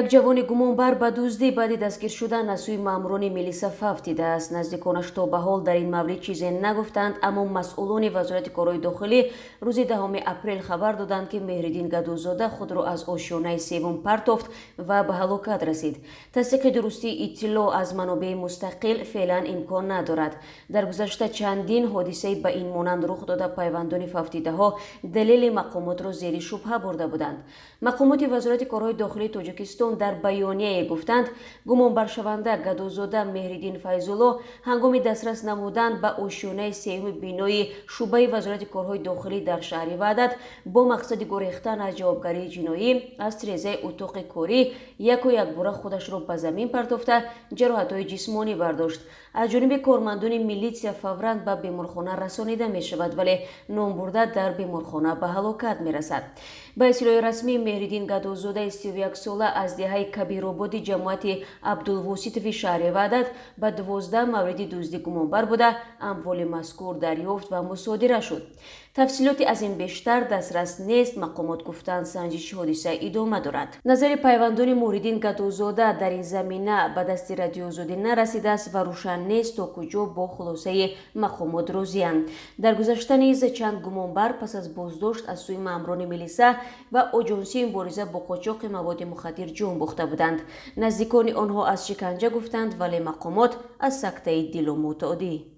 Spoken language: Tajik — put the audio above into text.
Як ҷавони гумонбар ба дуздӣ баъди дастгир шудан аз сӯи маъмурони милиса фавтидааст. Наздиконаш то ба ҳол дар ин маврид чизе нагуфтанд, аммо масъулони Вазорати корҳои дохилӣ рӯзи 10 апрел хабар доданд, ки Меҳриддин Гадӯзода худро аз ошёнаи севум партофт ва ба ҳалокат расид. Тасдиқи дурустии иттилоъ аз манобеи мустақил феълан имкон надорад. Дар гузашта чандин ҳодисаи ба ин монанд рух дода, пайвандони фавтидаҳо далели мақомотро зери шубҳа бурда буданд. Мақомоти Вазорати корҳои дохилии Тоҷикистон дар баёнияе гуфтанд, гумонбаршаванда Гадӯзода Меҳриддин Файзулло ҳангоми дастрас намудан ба ошёнаи сеюми бинои шӯъбаи Вазорати корҳои дохилӣ дар шаҳри Ваҳдат бо мақсади гурехтан аз ҷавобгарии ҷиноӣ аз тирезаи утоқи корӣ яку якбора худашро ба замин партофта, ҷароҳатҳои ҷисмонӣ бардошт. Аз ҷониби кормандони милитсия фавран ба беморхона расонида мешавад, вале номбурда дар беморхона ба ҳалокат мерасад. Ба иттилои расмӣ, Меҳриддин Гадӯзодаи 31сола аз деҳаи Кабирободи ҷамоати Абдулвоситови шаҳри Ваҳдат ба 12 мавриди дуздӣ гумонбар буда, амволи мазкур дарёфт ва мусодира шуд. Тафсилоти аз ин бештар дастрас нест. Мақомот гуфтанд, санҷиши ҳодиса идома дорад. Назари пайвандони Муҳриддин Гадӯзода дар ин замина ба дасти Радиоозодӣ нарасидааст ва рӯшан нест, то куҷо бо хулосаи мақомот розиянд. Дар гузашта низ чанд гумонбар пас аз боздошт аз сӯи маъмурони милиса ва Оҷонсии мубориза бо қочоқи маводи мухаддир ҷон бохта буданд. Наздикони онҳо аз шиканҷа гуфтанд, вале мақомот аз сактаи дилу мӯътодӣ.